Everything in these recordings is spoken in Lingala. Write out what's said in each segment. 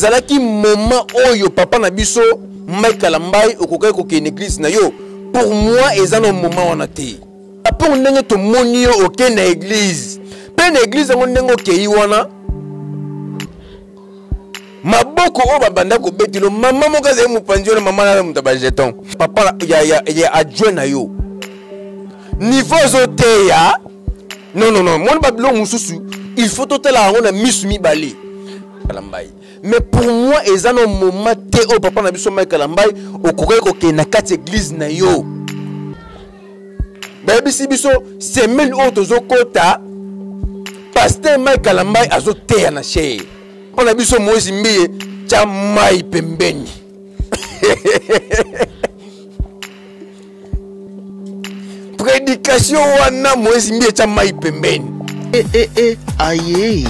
Ezalaki moment oyo papa na biso Mike Kalambay okokaki kokende eglise na yo. Pour moi eza na moment wana te. Pour ndenge tomoni yo okende na eglise. Pe na eglise yango ndenge okei wana maboko oyo babanda kobetelo mama moko azali mopanzi wana mama na moto ya bajeton papa ya, ya, ya adjoint na yo niveau azoteya non non non moni babiloko mosusu il faut totala yango na misu mibale Kalambayi. Mais pour moi eza no moment te oyo papa na biso Mike Kalambayi okokaki kokende na kati église na yo. Bayebisi biso semaine oyo tozokota pasteur Mike Kalambayi azoteya na chaire. Mpo na biso Moïse Mbiye tya mai pembeni. Prédication wana Moïse Mbiye tya mai pembeni. E e e aye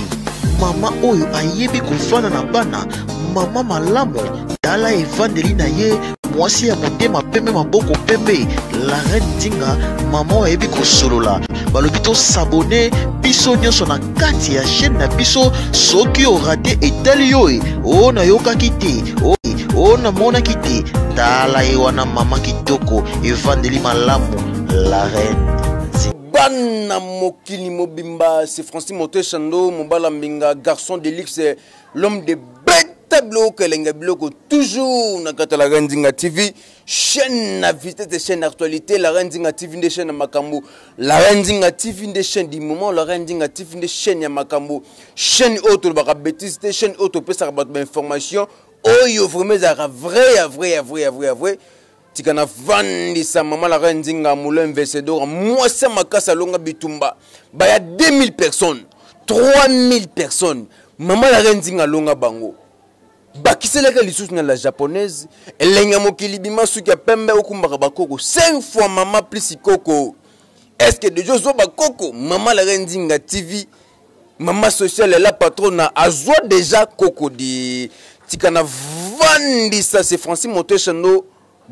mama oyo ayebi kofanda na bana, mama malamu, tala evandeli na ye, mwasi ya motema pembe, maboko pembe, la reine Nzinga, mama oyo ayebi kosolola. Balobi to s'abonner biso nyonso na kati ya chaîne na biso. Soki orate etali yo e, o nayokaki te, o, o namonaki te, tala ye wana mama kitoko, evandeli malamu, la reine Nzinga. Bana mokili mobimba, c'est Francis Moteshando, Mobala Mbinga, garçon de luxe, l'homme de bête biloko elenga biloko toujours na kati ya la Reine Nzinga TV, chaîne na vitesse, chaîne actualité, la Reine Nzinga TV nde chaîne ya makambo, la Reine Nzinga TV nde chaîne du moment, la Reine Nzinga TV nde chaîne ya makambo, chaîne oyo tolobaka bêtise te, chaîne oyo topesaka bato ba information oyo vraiment ezalaka vrai ya vrai ya vrai ya vrai ya vrai. Tika na vandisa mama la Reine Nzinga Moulin Vesedora, mwasi ya makasi alonga bitumba baya 2000 personnes, 3000 personnes, mama la Reine Nzinga alonga bango. Bakiselaka lisusu na la japonaise elengi ya mokili bima suki ya pembe okumbaka bakoko 5 fois mama plus koko. Est-ce que déjà ozwa bakoko? Mama la Reine Nzinga TV, mama sociale la patrona azwa déjà koko di. Tika na vandisa, c'est Francis Moteshando,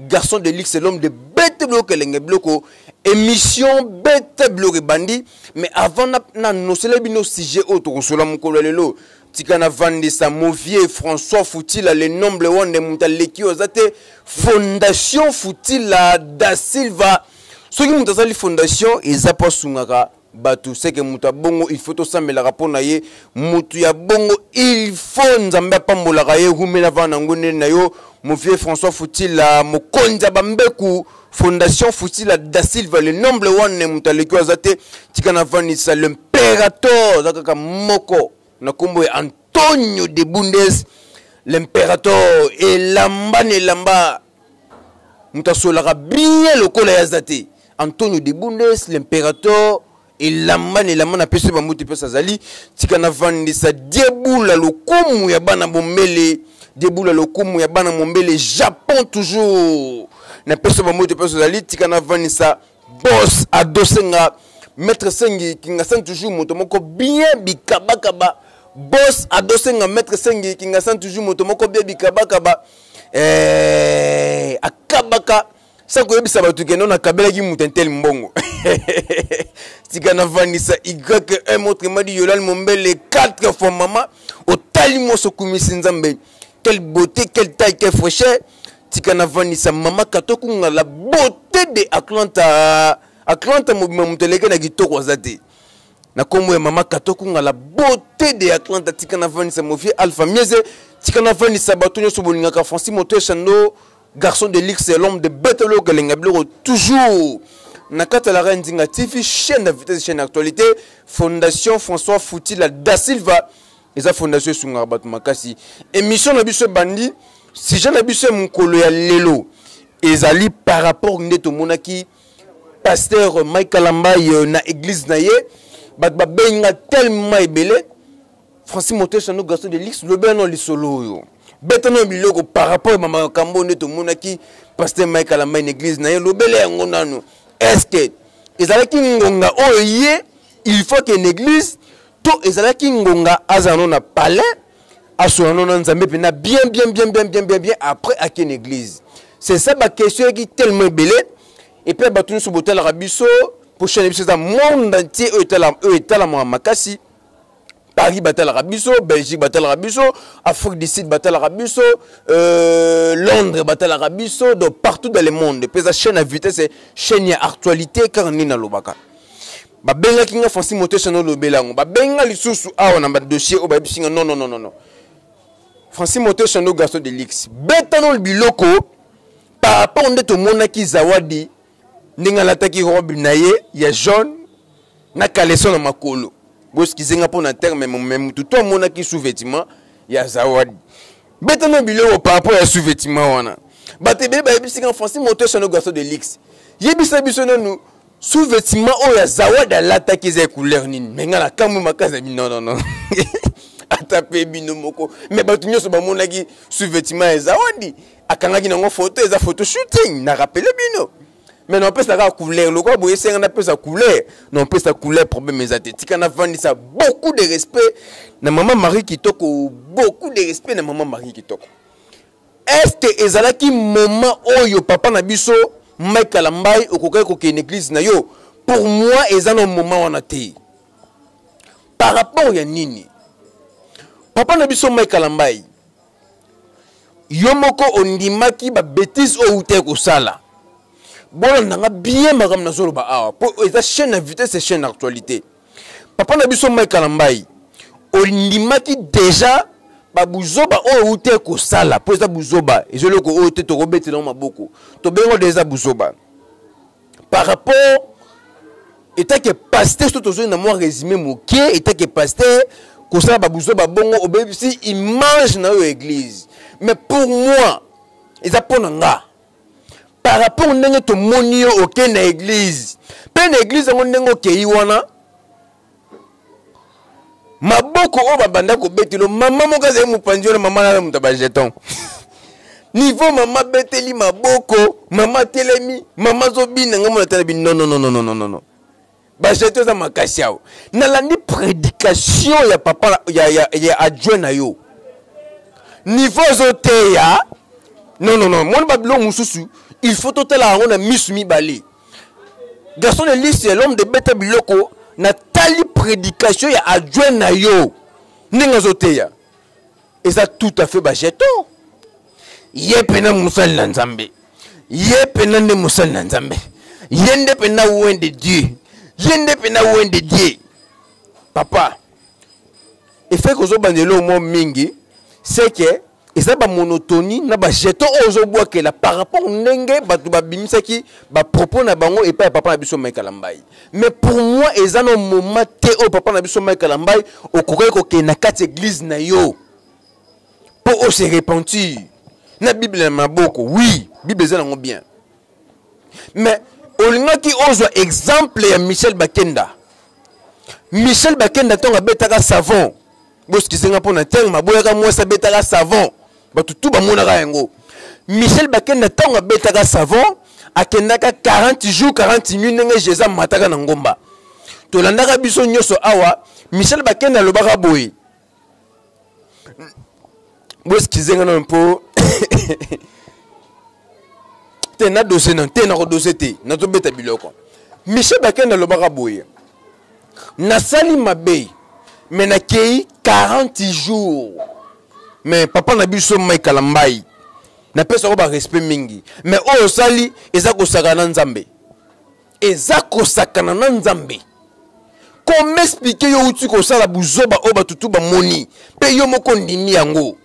garçon de luxe, l'homme de bête biloko elenge biloko, émission bête biloko ebandi. Mais avant na nosela bino sujet oyo tokosola mokolo ya lelo, tika na vandisa mon vieux François Futila, le noble wande moto aleki oyo aza te, Fondation Futila da Silva. Soki moto azali fondation eza po asungaka bato, seke moto ya bongo il faut tosambelaka mpo na ye. Moto ya bongo il faut Nzambe apambolaka ye. Rumela vana nango nene na yo mon vieux François Futila, mokonzi ya bambeku, Fondation Futila da Silva, le noble wane moto aleki oyo aza te. Tika na vandisa l'impérateur aza kaka moko na kombo ya Antonio de Bundes, l'impérateur elamba na elamba, moto asolaka bien lokola ye aza te. Antonio de Bundes l'impérateur elamba na elamba, napesi bambuti mpesa azali. Tika navandisa Diebula lokumu ya bana Bombele, Diebula lokumu ya bana Mombele, Japon toujours, napesi bambuti mpesa azali. Tika navandisa boss Adosenga, maître Sengi Kingasan toujours, moto moko bien bikabakaba. Boss Adosenga, maître Sengi Kingasan toujours, moto moko bien bikabakaba. Akabaka sa koyebisa bato ke non, nakabelaki moto intel mbongo. Tika navandisa YM, autrement dit Yolande Mombele, 4 fois mama, otali mwasi okumisi Nzambe, quelle beauté, quelle taille, quelle fraîcheur. Tika navandisa mama Katokunga, la beauté de Atlanta. Atlanta mobima moto aleki na kitoko aza te, na kombo ya mama Katokunga, la beauté de Atlanta. Tika navandisa mofie Alpha Mieze. Tika navandisa bato nyonso bolingaka Francis Moteshando, garçon de luxe, l'homme de bête biloko elenga biloko toujours na kati ya la Reine Nzinga TV, chaîne de vitesse, chaîne d'actualité. Fondation François Futila da Silva eza fondation esungaka bato makasi. Émission na biso ebandi, sujet na biso ya mokolo ya lelo ezali par rapport nde tomonaki pasteur Mike Kalambay na église na ye, bato babenga tellement ebele. Francis Moteshando, garçon de luxe, lobela no lisolo oyo, beta no biloko par rapport ya makambo nde tomonaki pasteur Mike Kalambay na église na ye. Lobela yango nano, est-ce que ezalaki ngonga oyo ye il faut que na église, to ezalaki ngonga azala no na palais, asola no na Nzambe mpena bien bien bien bien bien bien bien, après ake na église? C'est ça ba question eyaki tellement ebele. Et puis bato nyonso botalaka biso, prochaine biso eza monde entier oyo etalamaka makasi. Paris batalaka biso, Belgique batalaka biso, Afrique du Sud batalaka biso, Londres batalaka biso, donc partout dans le monde. Mpe eza chaîne ya vitesse, chaîne ya actualité kaka nde nalobaka. Babengaki nga Francis Motesha nolobela yango, babenga lisusu awa na badossier oyo bayebisi nga non non non non. Francis Motesha ndo garçon de luxe, beta no biloko par rapport nde tomonaki Zawadi ndenge alataki robe na ye ya jaune na caleçon na makolo. Boskize nga mpo na terme, mais mutu to amonaki sous-vêtement ya Zawadi. Beta no biloko par rapport ya sous-vêtement wana. Bato ebele bayebisi nga Francis Motesha ndo garçon de luxe, yebisa biso nanu sous-vêtement oyo ya Zawadi alataki eza ya couleur nini. Mais nga nakamwi makasi na bino, non non non, ata mpe bino moko. Mais bato nyonso bamonaki sous-vêtement ya Zawadi, akangaki nango photo, eza photo shooting na rappele bino. Mais napesa kaka couleur lokola boye esenga napesa couleur, napesa couleur, problème eza te. Tika navandisa, beaucoup de respect na mama Marie Kitoko, beaucoup de respect na mama Marie Kitoko. Est-ce que ezalaki moment oyo papa na biso Mike Kalambay okokaki kokende église na yo? Pour moi eza na moment wana te. Par rapport ya nini? Papa na biso Mike Kalambay, yo moko ondimaki ba bêtises oyo utaki kosala. Bolanda nga bien makambo nazoloba awa, po eza chaîne ya vitesse, chaîne actualité. Papa na biso Mike Kalambay, ondimaki déjà babuzoba oyo ute kosala, po eza buzoba, eza eloko oyo te tokobetela maboko, tobengo déjà buzoba. Par rapport etake pasteur, so tozoi na mwa résumé moke, etake pasteur kosala babuzoba bongo obebisi image na oyo église. Mais pour moi eza mpo na nga, par rapport ndenge tomoni yo okei na église, mpe na église yango ndenge okei wana, maboko oyo babanda kobetelo mama moko azali mopanzi wana, mama nana moto ya bajeton niveau, mama beteli maboko, mama telemi, mama azobina, ngai mona tala bi non non non non non non non, bajeton eza makasi awa. Nalandi prédication ya papa ya adjoint na yo, niveau azoteya, non non non, moni babiloko mosusu il faut totala yango na misu mibale. Garçon de liste, l'homme de beta biloko, natali prédication ya adjoint na yo ndenge azoteya, eza tout à fait bajeton. Ye mpena mosali na Nzambe, ye mpena nde mosali na Nzambe, ye nde mpena oint de Dieu, ye nde mpena oint de Dieu. Papa efe kozobandela oyo mwa mingi, c'est que eza bamonotonie na bajeton oyo ozobwakela par rapport ndenge bato babimisaki bapropos na bango epai ya papa na biso Mike Kalambay. Mais pour moi eza na moment te oyo papa na biso Mike Kalambay okokaki kokende na kati église na yo mpo ose repentir na Bible na maboko. Oui, Bible eza nango bien, mais olingaki ozwa exemple ya Michel Bakenda. Michel Bakenda ntongo abetaka savon, boskizenga mpo na ntango maboyaka mwasi abetaka savon, bato tu bamonaka yango. Michel Bakenda ntango abetaka savon akendaka 40 jours 40 nuits, ndenge Jésus amataka na ngomba, tolandaka biso nyonso awa. Michel Bakenda alobaka boye, boskizenga nano mpo te na dose na te nakodose te nazobeta biloko. Michel Bakenda alobaka boye: nasali mabe, me nakei 40 jours. Mais papa na biso Mike Kalambay, napesako barespect mingi, mais oyo osali eza kosakana na Nzambe, eza kosakana na Nzambe. Comment expliquer yo uti kosala buzoba oyo bato tu bamoni, mpe yo moko ndimi yango,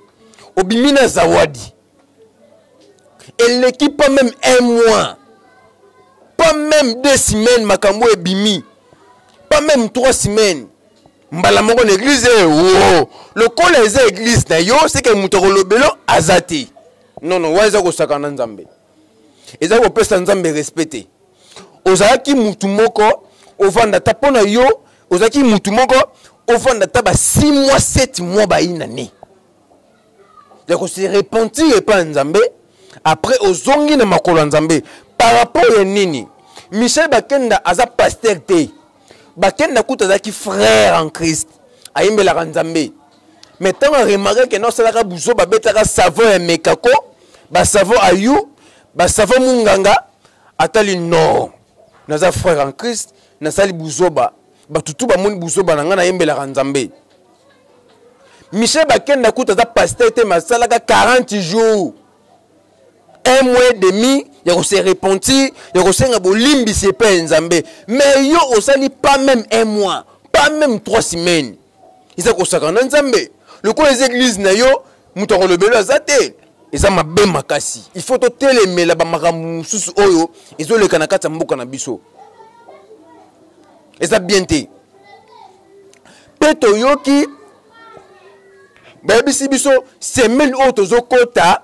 obimi na Zawadi, eleki pas même un mois, pas même 2 semaines, makambo ebimi, pas même 3 semaines, mbala moko na église wo lokola eza église na yo, seke moto akolobelo aza te. Non non, wa eza kosakana na Nzambe, eza kopesa Nzambe respect te. Ozalaki mutu moko ovanda ta mpo na yo, ozalaki mutu moko ovanda ta ba 6 mois 7 mois bayina ne ya kose repentir epai ya Nzambe, après ozongi na makolo ya Nzambe. Par rapport ya nini? Michel Bakenda aza pasteur te, Bakenda kuta azalaki frère en Christ, ayembelaka Nzambe. Mais ntango aremarke ke naosalaka buzo, babetaka savon ya mekako, basavon ayu, basavon munganga, atali non, naza frère en Christ, nasali buzoba, bato tu bamoni buzoba na ngai, nayembelaka Nzambe. Michel Bakenda kutu aza pasteur te, mais asalaka 40 jours, un mois et demi ya kose repentir, ya kosenga bolimbisi epai ya Nzambe. Mais yo osali pas même un mois, pas même 3 semaines. Eza kosaka na Nzambe. Lokola eza église na yo, moto akolobelo aza te. Eza mabe makasi. Il faut totelemela bamakambo mosusu oyo ezoleka na kati ya mboka na biso. Eza bien te. Mpe toyoki bayebisi biso, semaine oyo tozokɔta,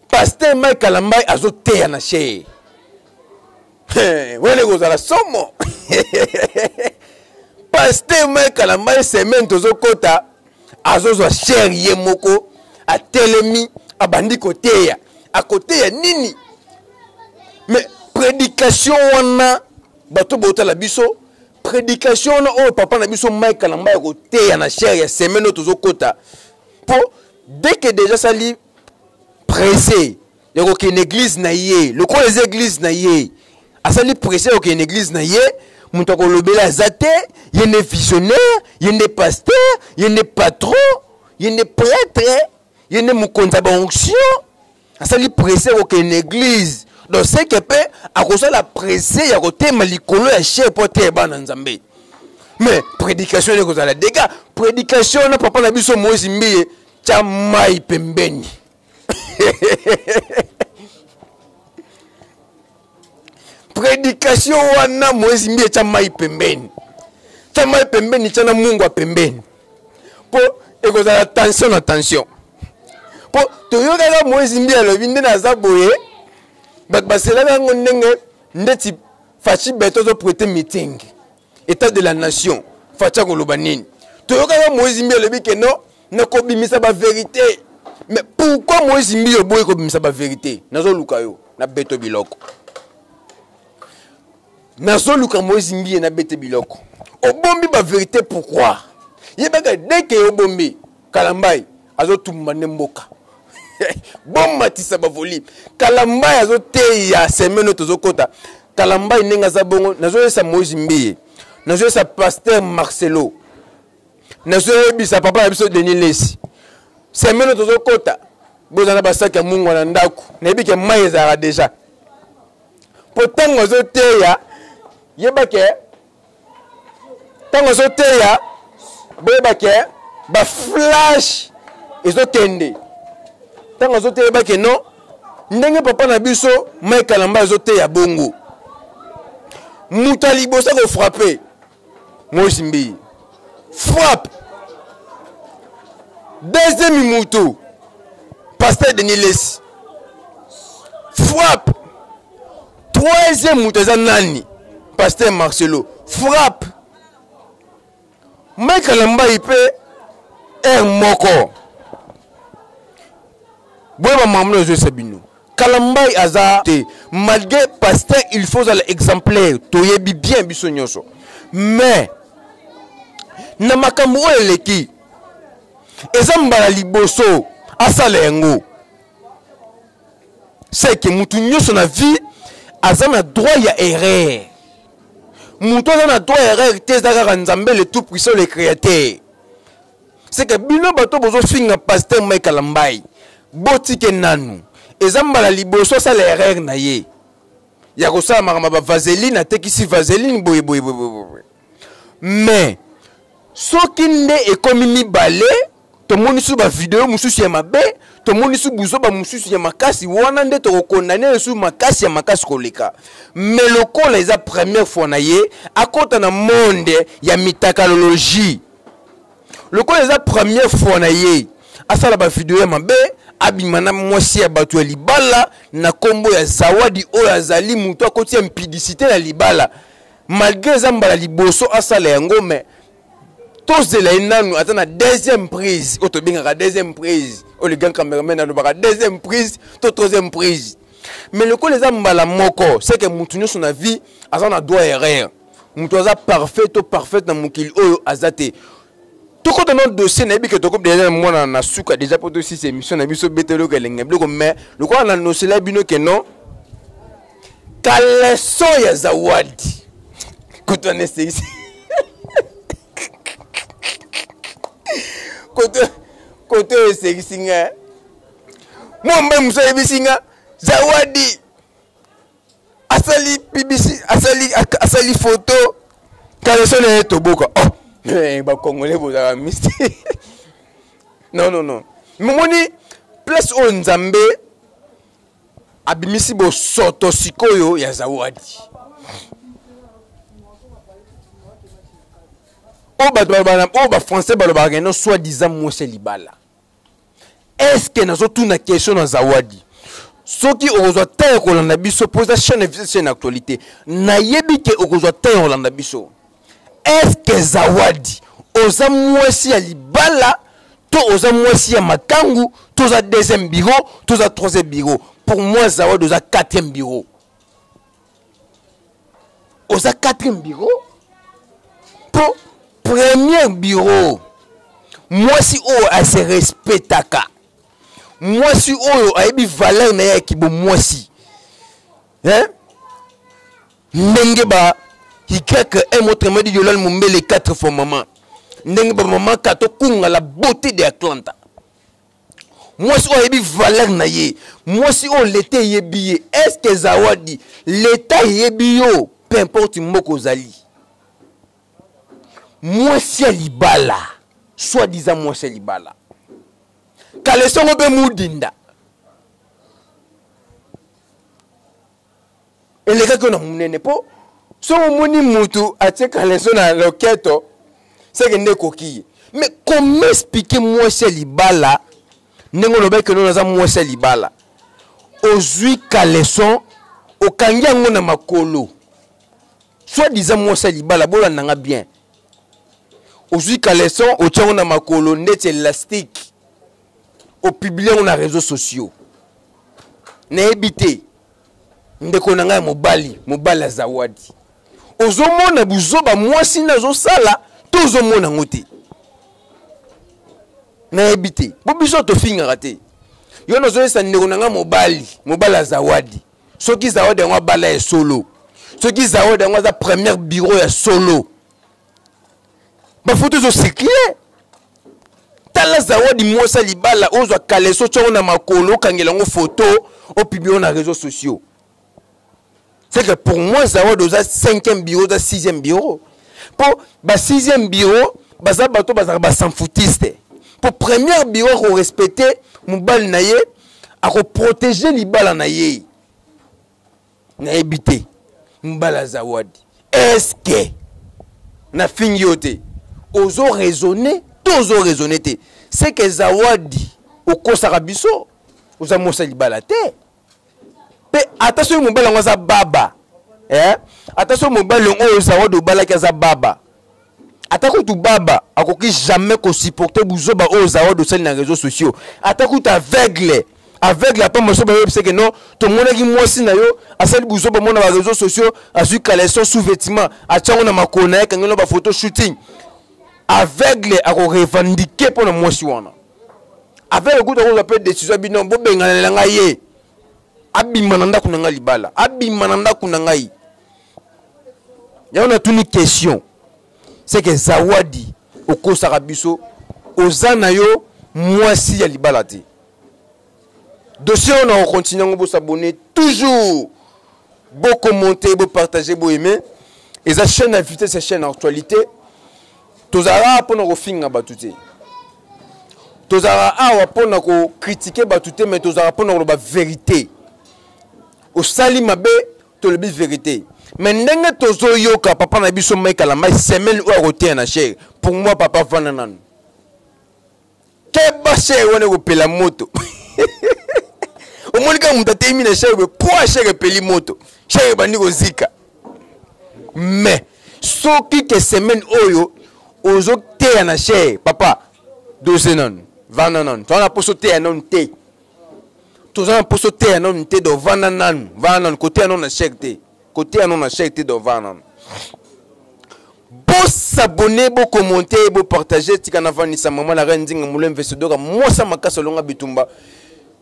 pasteur Mike Kalambai azoteya na chaire. Wana ekozala somo. Pasteur Mike Kalambai, semaine tozokɔta, azozwa chaire ye moko, atelemi, abandi koteya. Akoteya nini? Mais prédication wana, bato botala biso, prédication wana oyo papa na biso Mike Kalambai akoteya na chaire ya semaine oyo tozokɔta, mpo dès que déjà sali pressé ya kokende église na ye, lokola eza église na ye, asali pressé ya kokende église na ye, moto akolobela aza te. Ye nde visionnaire, ye nde pasteur, ye nde patron, ye nde prêtre, ye nde mokonzi ya baonction. Asali pressé ya kokende église, donc seke mpe akosala pressé ya kotema likolo ya chaire mpo te bana Nzambe. Mais prédication ene ekozala dega. Prédication na papa na biso Moïse Mbiye, tya mai pembeni. Prédication wana, Moïse Mbiye, tya mai pembeni, tya mai pembeni, tya na mungwa pembeni, mpo ekozala tension na tension. Mpo toyokaka Moïse Mbiye alobi nde naza boye, bato baselaka yango ndenge ndeti Fatshi Béton azoprêter meeting, état de la nation. Fatshi akoloba nini? Toyokaka Moïse Mbiye alobi ke non, nakobimisa bavérité. Mais pourquoi Moïse Mbiye oboyi kobimisa bavérité? Nazoluka yo na beto biloko, nazoluka Moïse Mbiye na bete biloko. Obombi bavérité pourquoi? Yebaka deke obombi, Kalambai azotumba nde mboka. Bomatisa bavolume. Kalambai azoteya semaine oyo tozokɔta. Kalambai ndenge aza bongo, nazoyesa Moïse Mbiye, nazoyesa pasteur Marcelo, nazoyebisa papa na biso Denis Lesi, semaine oyo tozokɔta, boza na basaki ya mungwa na ndako. Nayebi ke mai ezalaka déjà, mpo ntango azoteya, yeba ke ntango azoteya, boyeba ke baflash ezokende. Ntango azoteya, yeba ke non, ndenge papa na biso Mike Kalamba azoteya bongo, moto ya liboso akofrappe Moïse Mbiye, frappe. Deuxième moto, pasteur Denis Lesi, frappe. Troisième moto eza nani? Pasteur Marcelo, frappe. Mike Kalambai mpe aire moko. Boyeba makambo na ezoyesa bino. Kalambai aza te malgré pasteur, il faut ozala exemplaire, toyebi bien biso nyonso. Mais na makambo oyo eleki, eza mbala liboso asala yango. C'est que mutu nyonso na vie aza na droit ya erreur. Mutu aza na droit ya erreur te, eza kaka Nzambe, le tout puissant, le créateur. C'est que bino bato bozofinga pasteur Mike Kalambai, botike nanu. Eza mbala liboso asala erreur na ye ya kosala makambo ya bavaseline, atekisi vaseline boye boye boye boye. Mais soki nde ekomi mibale, tomoni su bavideo mosusu ya mabe, tomoni su buzoba mosusu ya makasi, wana nde tokokondane esu makasi ya makasi koleka. Mais lokola eza première fois na ye akɔta na monde ya mitakalologie, lokola eza première fois na ye asala bavideo ya mabe, abima na mwasi ya bato ya libala na nkombo ya Zawadi, oyo azali moto akoti ya impudicité na libala, malgré eza mbala liboso asala yango, mais tozela ye nanu ata na deuxième prise oyo tobengaka deuxième prise, oyo le grand cameraman alobaka deuxième prise to troisième prise. Mais lokola eza mbala moko, c'est que motu nyonso na vie aza na droit erreur. Moto aza parfait to parfaite na mokili oyo aza te. Tokota na dossier. Nayebi ke tokomi déjà na mwana na suka déjà mpo tosisa émission na biso beteloko elengi biloko. Mais lokola na nosela bino ke non, caleçon ya Zawadi kutu wana esekisi. Kote kote oyo esekisi nga. Mwa mobali mosusu ayebisi nga Zawadi asali pibisi asali asali photo caleçon na ye toboka. Oh, eh, ba Congolais bozalaka mystique. Non non non. Momoni place oyo Nzambe abimisi bosoto sikoyo ya Zawadi. Oyo bato balobaka, oyo ba français balobaka ke non soit disant mwasi ya libala. Est-ce que nazotuna question na Zawadi? Soki okozwa temps ya kolanda biso mpo eza chaîne ya chaîne actualité, nayebi ke okozwa temps ya kolanda biso. Est-ce que Zawadi oza mwasi ya libala to oza mwasi ya makangu, to oza deuxième bureau, to oza troisième bureau? Pour moi Zawadi oza quatrième bureau. Oza quatrième bureau po premier bureau mwasi oyo ase respectaka, mwasi oyo ayebi valeur na ye ya kibo mwasi, hein? Ndenge ba YM autrement dit Yolande Mombele 4 fois maman, ndenge ba maman Kato Kunga la beauté de Atlanta, mwasi oyo ayebi valeur na ye, mwasi oyo leta eyebi ye. Est-ce que Zawadi leta eyebi yo? Peu importe mboka ozali, mwasi ya libala, soit disant mwasi ya libala, kalesongo mpe mudinda elekaki yo na monene. Mpo soki omoni mutu atie kaleso na loketo, seke nde ekoki ye. Mais comment expliquer mwasi ya libala ndenge olobaki no naza mwasi ya libala, ozwi caleçon okangi yango na makolo, soit disant mwasi ya libala, bolanda nga bien, ozwi caleçon otia yango na makolo ndeti élastique, opublie yango na réseaux sociaux? Nayebi te, ndeko na ngai ya mobali, mobali ya Zawadi, ozomona buzoba mwasi nde azosala to ozomona yango te? Nayebi te, po biso tofingaka te. Yo nazoyesa ndeko na ngai mobali, mobali ya Zawadi, soki Zawadi yango abala ya solo, soki Zawadi yango aza première bureau ya solo, bafoto ezocircule. Tala Zawadi mwasi ya libala, ozwa kaleso otyango na makolo, okangela yango foto, opublie yango na réseaux sociaux. C'est que pour moi Zawadi oza 5e bureau, oza 6e bureau. Po ba 6e bureau baza bato bazalaka basanfoutiste. Po première bureau akorespecte mobali na ye, akoprotege libala na ye. Nayebi te, mobali ya Zawadi, est-ce que nafingi yo te? Ozo raisonner to ozo raisonner te? C'est que Zawadi okosaka biso, oza mwasi ya libala te. Pe ata soki mobali yango aza baba, eh? Ata soki mobali yango oyo Zawadi obalaki aza baba, ata kutu baba akoki jamais kosupporter buzoba oyo Zawadi osali na réseaux sociaux. Ata kutu aveugle, aveugle apamba so bayebisa ke non, tomonaki mwasi na yo asali buzoba mona ba réseaux sociaux, azwi caleçon sous vêtement atiango na makolo na ye, akangeli ba photo shooting, aveugle akorevendiquer mpo na mwasi wana. Aveugle kutu akozwa mpe décision bino bobengana na ngai ye, abima na ndako na ngai libala, abima na ndako na ngai. Yango natuni question, c'est que Zawadi okosaka biso, oza na yo mwasi ya libala te. Dossier oyo na kocontinue yango, bosabonne toujours, bokommente, bopartage, boaime. Eza chaîne ya vitesse, ya chaîne actualité. Tozalaka mpona kofinga bato te, tozalaka awa mpona kokritike bato te, mais tozalaka mpona koloba vérité. Osali mabe, tolobi vérité. Mais ndenge tozoyoka papa na biso Mike Kalambay, semaine oyo akoteya na chere, pour moi papa vanda nanu, keba chere wana ekopela moto. Omoni kaka moto ateyimi na chere boye, po chere epeli moto, chere ebandi kozika. Mais soki ke semaine oyo ozoteya na chere, papa dose nanu, vanda nanu, toza na poso teya nanu te, toza na poso teya nanu te. Do vanda nanu, vanda nanu, koteya nanu na chere te, koteya nanu na chere te. Do vanda nanu, bosabone, bokommente, bopartage. Tika navandisa mama na reine Nzinga Molo Investidoka, mwasa makasi alonga bitumba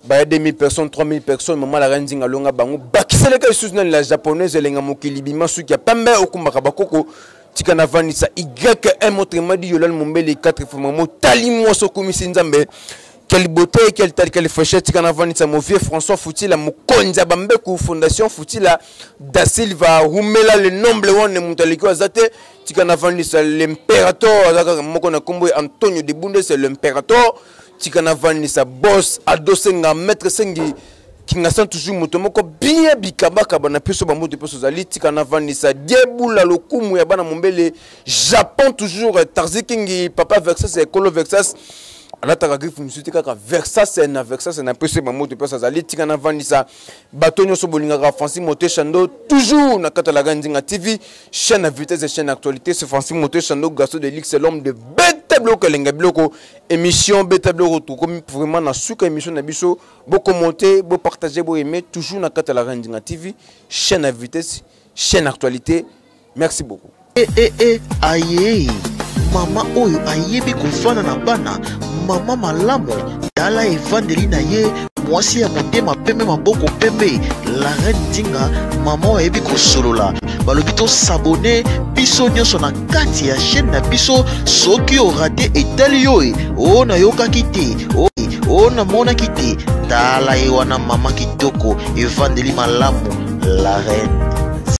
baya 2000 personnes, 3000 personnes. Mama la reine Nzinga alonga bango, bakiseleka lisusu nani la japonaise elenga mokili bima suki ya pembe okumbaka bakoko. Tika navandisa ym, autrement dit Yolande Mombele 4 fois mamo tali mwasi okomisi Nzambe. Quelle beauté, quelle taille, quelle fraîcheur. Tika navandisa mon vieux François Futila, mokonzi ya Bambeku Fondation Futila da Silva Rumela, le nombre one moto aleki aza te. Tika navandisa l'impérator, aza kaka moko na nkombo ya Antonio de Bunde, c'est l'impérator. Tika navandisa boss Ado Senga, maître Sengi Kingasan, toujours moto moko bien bikabakaba na biso bambote mpe ozali. Tika navandisa Diebula, lokumu ya bana Mombele Japon, toujours Tarzi Kingi, papa Versas, ekolo Versas, alataka griffe mosusu te, kaka Versas na Versas na mpe bamoto mpe azali. Tika navandisa bato nyonso bolingaka Francis Mote Chando, toujours na kati ya la Nzinga TV, chaîne à vitesse, chaîne actualité. C'est Francis Mote Chando, garçon de luxe, l'homme de bête biloko, elenga biloko, émission beta biloko. Tokomi vraiment na suka émission na biso. Bocommenter, bopartager, boaimer, toujours na kati ya la Nzinga TV, chaîne à vitesse, chaîne actualité. Merci beaucoup. E e e, aye mama oyo ayebi kofanda na bana, mama malamu, tala evandeli na ye, mwasi ya motema pembe, maboko pembe, la reine Nzinga, mama oyo ayebi kosolola. Balobi tos'abonner biso nyonso na kati ya chaîne na biso. Soki orater, etali yo e oyo nayokaki te, oyo namonaki te. Tala ye wana, mama kitoko, evandeli malamu, la reine.